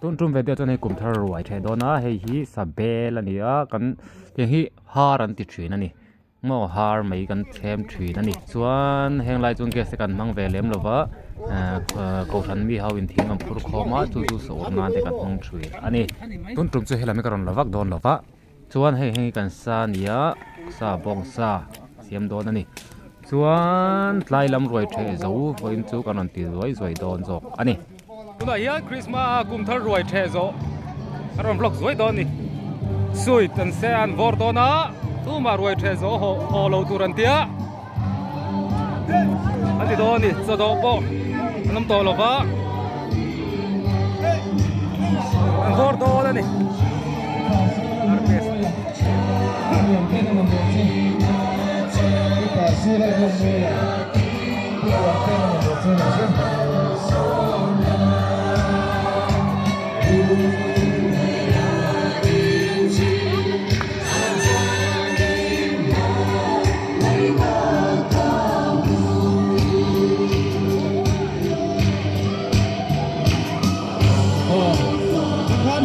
Tun tum ve deuh chuan hei kum thar ruai theh dawn a hei hi sabel a ni a kan tiang hi har an ti thin a ni maw har mai kan thlem thin a ni chuan heng lai chuan gas te kan hmang ve lem lo va ehh kohhran mi ho in thing an phur khawm a chu chu sawh nan te kan hmang thin a ni tun tum chu helam hi ka rawn la vak dawn lo va chuan hei heng hi kan sa a ni a sa bawng sa siam dawn a ni chuan tlai lam ruai theh zo vawiin chu kan rawn ti zuai zuai dawn zawk a ni. Tunah hian Christmas kum thar ruai theh zawh a rawn vlog zuai dawn a ni. Sweet an se an vawr dawn a, tumah ruai theh zawh haw haw lo tur an tia an ti dawn a ni. Chawdawh pawh an awm tawh lo va, an vawr dawn a ni.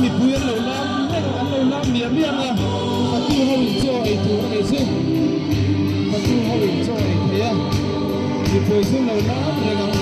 Mipui an lo lam reng an lo lam miah miah a, fatu ho in chaw ei tur a nih chu, fatu ho in chaw ei thei a, mipui chu an lo lam reng ang.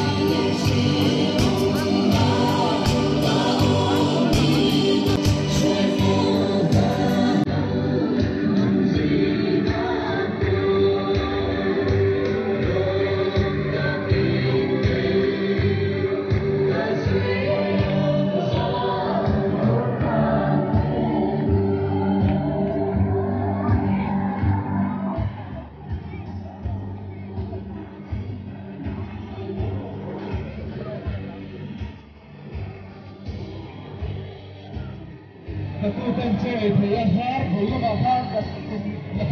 Fatu ten chaw ei thei a har hawi lamah khan ka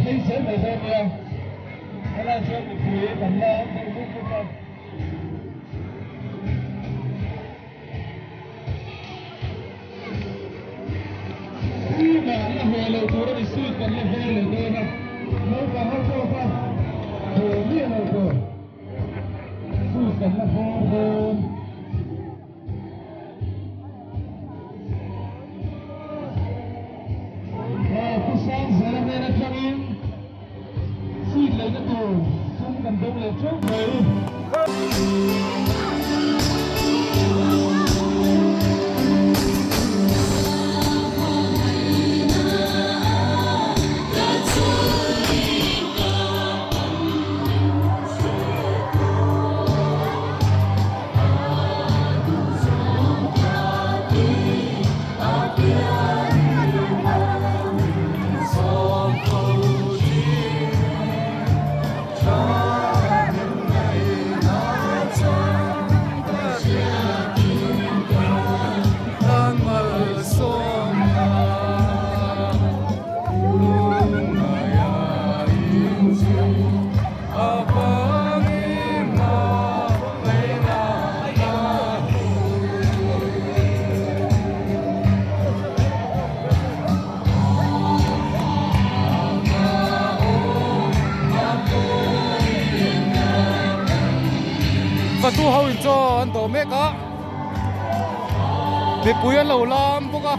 phei zel mai dawn nia, helai chuan mipui kan la awm deuh mup mup a. Tumah an la haw lo tur a ni suit kan la haw leh dawn a, naupang ho pawh kha haw miah lo tur suit kan la haw dawn. Pu Sangzela hnen atangin seat leina tur sum kan dawng leh teuh mai. Fatu ho in chaw an dawh mek a, mipui an lo lam bawk a.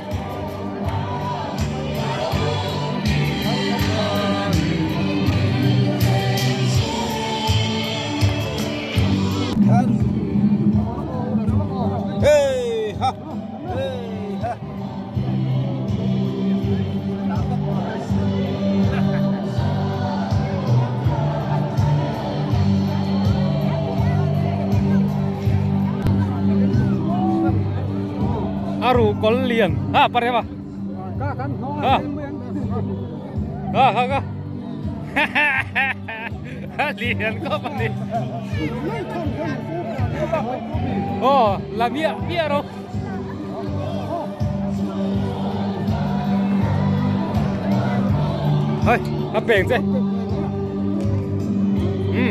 A ru kawl lian ha pareva ha ha ha ha lian khawp a ni aw la miah miah ro hei a peng che um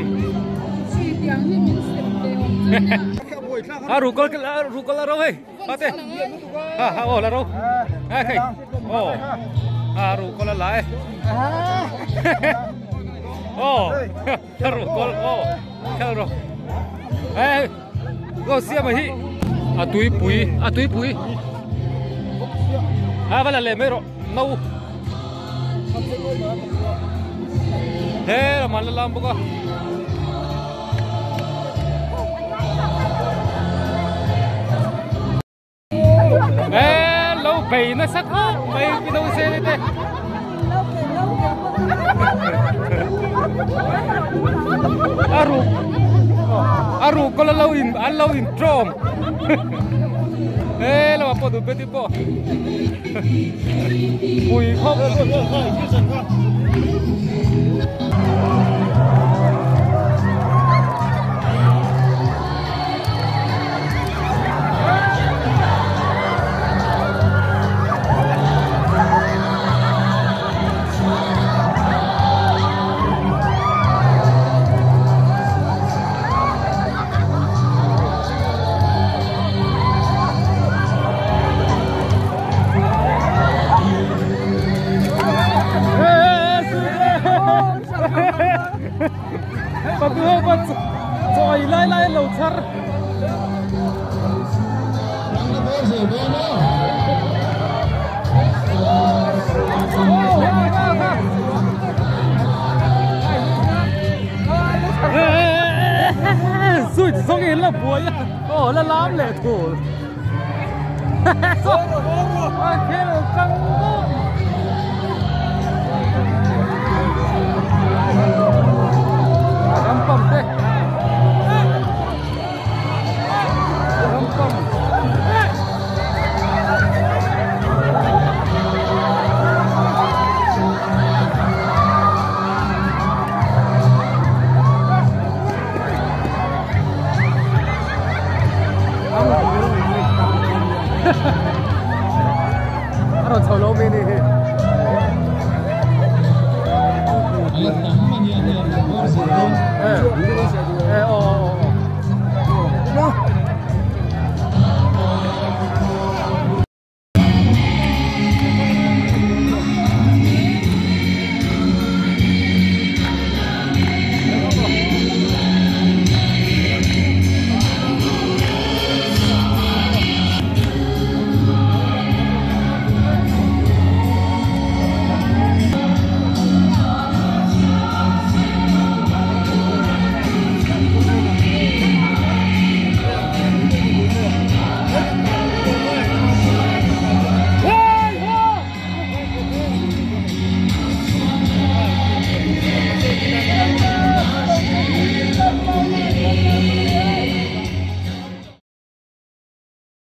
a ru kawl ru kawl a ro hei Pate. Ha ha oh la ro. Ha khai. Oh. Ha ru ko la lai. Oh. Ha ru ko oh. Khel ro. Eh. Go siam hi. A tui pui, a tui pui. A va la leh mai rawh no he lamah an la lam bawk a. Ê, lâu bầy nó sắc hết mấy cái đâu xe đây aru aru có là lâu in ăn lâu in trộm ê là mà bỏ đủ bên đi bỏ bùi không Ồ, là lắm lệ thủ.